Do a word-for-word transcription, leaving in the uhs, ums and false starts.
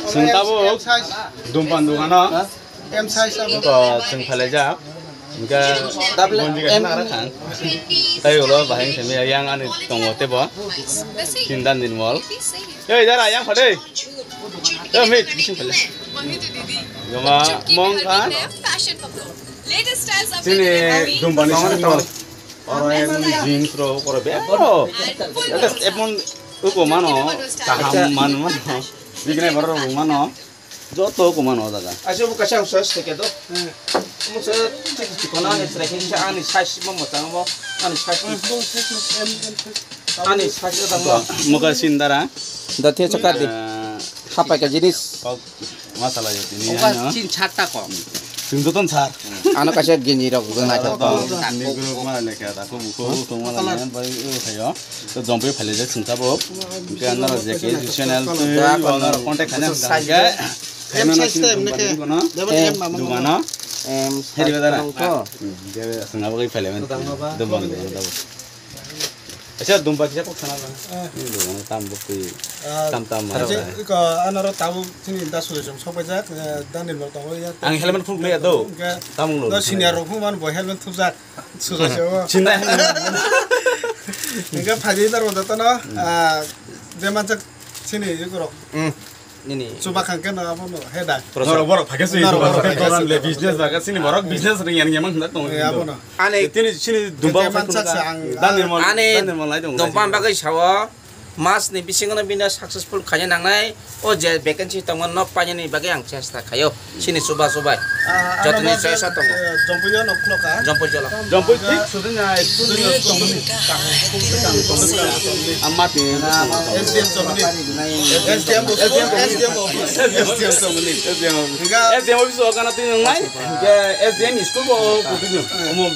Chwng tabuk M size. Dumpan dukano. M size abo. Iko chwng phailaijak. Hingke bonji kaisa nagra khan. Tai ulo bahai wngkha yang ani tongo tebo. Chindan din mol. Ei, dara, yang phadei. Ei, mit, bising phailai. Gama mong khan. Chini dumpani songno. Oro emon jeans rok, oro bebak. Oro emon uko mano, kaham mano, mano. Bignai borok rok mano. Joto uko mano o jaga. Aise bo kaisa ang size theke do. Mo se thik thik kono ani try khe ani size mo mo tang mo ani size. Ani size tang mo. Muka sindara. Da the chakar di. Hapai ka jinis. Masala yo tini. Oka ano. Chin char ta kok. Chwng joto sar. Ano kaisa gini rok gana ta kok. Ni group ma le kya ta ko buko tong ma le bai o thayo. To jompe phale je chwng tabuk. Ke ano je ke channel to ano contact khana ke. M size te emne ke. Dugana. Em. Heri badara. Ko. Sengabo kai phale men. Dum bang de. Acha, dumba kisa kok sana ba. Ni dumba tam bukti. Tam tam ma. Acha, iko anaro tabu chini da sujai jom sok paijak, eh, dan ni bal tongo ya. Ang helmet phuk le do. Tamung lo. No senior rok phuk man bo helmet thupjak. Sujai se o. Chinda helmet. Hingke phaidi tar wada tono, ah, je manchak chini yukurok. Nini. Chuba khang khe no abono he da. Norok borok phakhe sui. Norok borok phakhe sui. Business baga sini borok business ring yang yang mang tong. Eh, abono. Ani tini sini dumba phai mansak sa ang. Dan ni mol. Ani dan ni mol lai dong. Dumba bagwi sao mas ni bisingo no bini successful khaina nangnai. O je vacancy tongma no painani bagwi ang chesta khayo. Sini chuba chubai. Jotoni chesa tongo. Jompuyo no khloka. Jompuyo jolo. Jompuyo thik sudin na sudin na tongmani. Amati. S D M Jompuyo. S D M Jompuyo. S D M Jompuyo. S D M Jompuyo. S D M office o kana tini nai. S D M school bo kudu. Omo